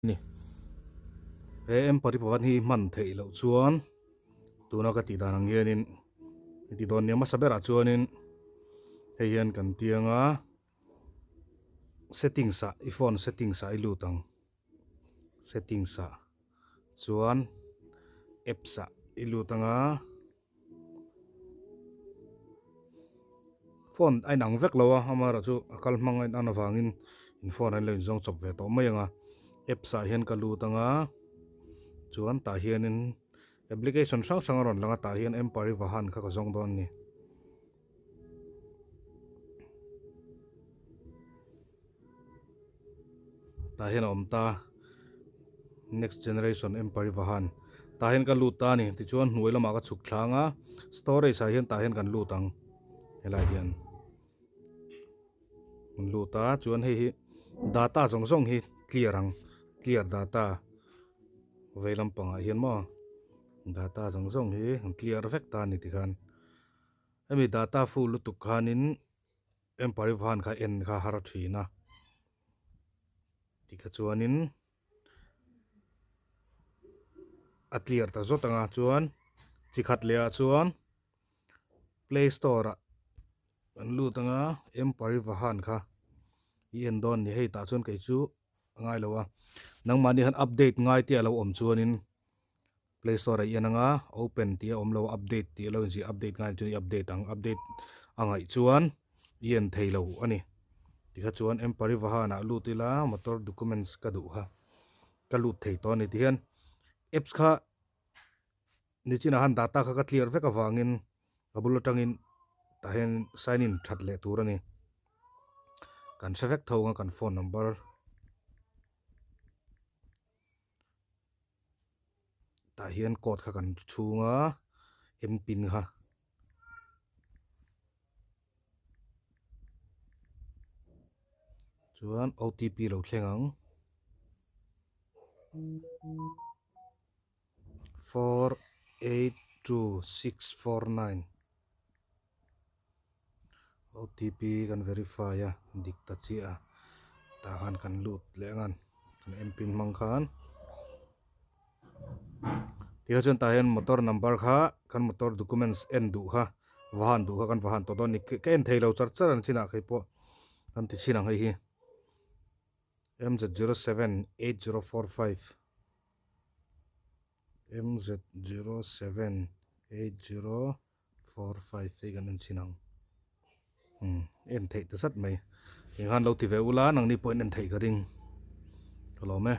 Ni. He M-Paripavan hi hman theih loh chuan tuna ka tih dan ang hianin i ti dawn nia hmasa berah chuanin hei hian kan tiang a settings ah i phone settings ah i lut ang settings ah chuan apps ah i lut ang a. Phone a inang vek lo a amaherawh chu a kal hmang a inan avangin in phone ah hian lo inzawng chawp ve tawh mai ang a apps ah hian ka lut ang a chuan tah hianin application hrang hrang a rawn lang a tah hian M-Parivahan kha ka zawng dawn a ni. Tah hian a awm ta next generation M parivahan tah hian ka lut ta a ni tichuan hnuai lamah ka chhuk thlang a storage ah hian tah hian kan lut ang helai hian kan lut a chuan hei hi data zawng zawng hi clear ang clear data vei lampangah hian maw data zawng zawng hi an clear vek ta a ni tikhan hemi data full lutuk khanin. Emparivahan kha en kha har thin a tikha chuanin a clear ta zawt ang a chuan chi khat leh ah chuan play store ah an lut ang a Emparivahan kha i en dawn a ni hei tah chuan kei chu a ngai lo a nangmahni hian update ngai te a lo awm chuanin. Play store ah i en anga open tih a awm lo a update tih a lo inziah update ngai chuan i update ang update a ngaih chuan i en thei lo a ni tikha chuan M parivahan ah lut ila motor documents ka duh kha ka lut thei tawh a ni tihian apps kha nichinah khan data kha ka clear vek avangin a bul atangin tah hian sign in that leh tur a ni kan hre vek tho ang a kan phone number. Tah hian coat kha kan chhung a M pin kha. Chuan OTP lo thleng ang. 482649 OTP kan verify a dik ta chiah a tah khan kan lut leh ang kan M pin hmang khan tikha chuan tah hian motor number kha kan motor documents en duh kha va han duh kha kan va han tawh dawn a ni ka en thei lo char char ang chinah kei pawh kan ti chhin ang hei hi M Z 07 8045 M Z 07 80 45 hei kan en chhin ang umm en theih ta zat mai eng khan lo ti ve ula nangni pawhin en theih ka ring ka lawm e.